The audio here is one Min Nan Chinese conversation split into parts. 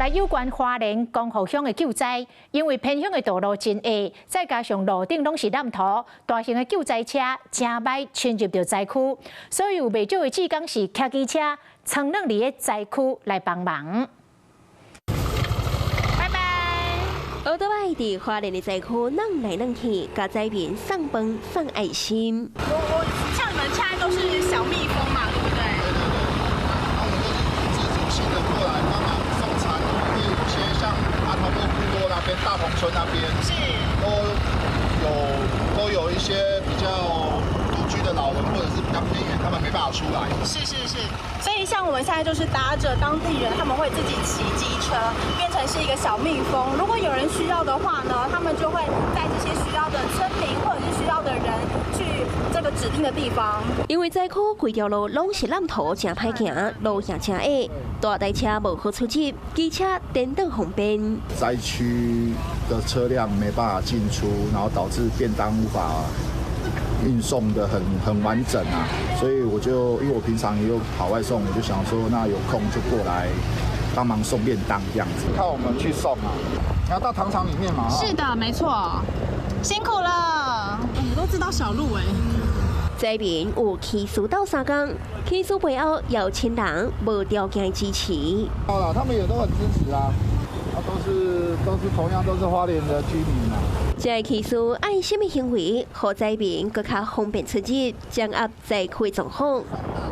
來有關花蓮光復鄉的救災，因為偏鄉的道路真狹，再加上路頂攏是爛土，大型的救災車誠歹侵入著災區，所以有袂少的志工是騎機車衝入佇个災區來幫忙。拜拜。歐多拜佇花蓮的災區攏來攏去，共災民送飯送愛心。我像你們現在都是小蜜蜂嘛，對不對？對對對，那我們都是自主性的過來幫忙送餐，因為有些像阿頭某部落那邊、大鵬村那邊，都有一些比較獨居的老人，或者是比較偏遠，他們沒辦法出來。是是是，所以像我們現在就是搭著當地人，他們會自己騎機車，變成是一個小蜜蜂。如果有人需要的話呢，他們就會帶這些需要的村民或者是需要的人去這個指定的地方。因為災區規條路攏是爛土，誠歹行，路也誠狹，大台車無好出入，機車顛倒方便。災區的車輛沒辦法進出，然後導致便當無法運送的很完整啊，所以我就因為我平常也有跑外送，我就想說，那有空就過來幫忙送便當這樣子。靠我們去送啊，你要到糖廠裡面嘛？是的，沒錯，辛苦了。我們都知道小路哎。災民有起事鬥相共，起事背後有親人無條件支持。好了，他們也都很支持啊，都是同樣都是花蓮的居民啊。這个起事愛心的行為，予災民閣較方便出入，掌握災區狀況。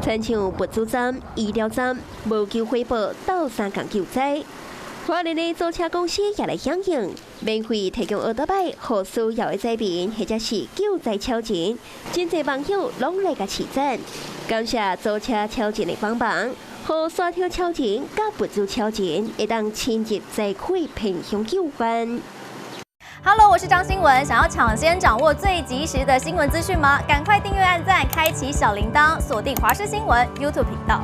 親像物資站、醫療站，無求回報，鬥相共救災。花蓮的租車公司也來響應，免費提供歐多拜，予需要的災民或者是救災超人，真濟網友攏來共揤讚，感謝租車超人的幫忙，予沙雕超人佮物資超人會當深入災區偏鄉救援。 Hello，我是張新文。想要搶先掌握最及時的新聞資訊嗎？趕快訂閱、按讚、開啟小鈴鐺，鎖定華視新聞 YouTube 頻道。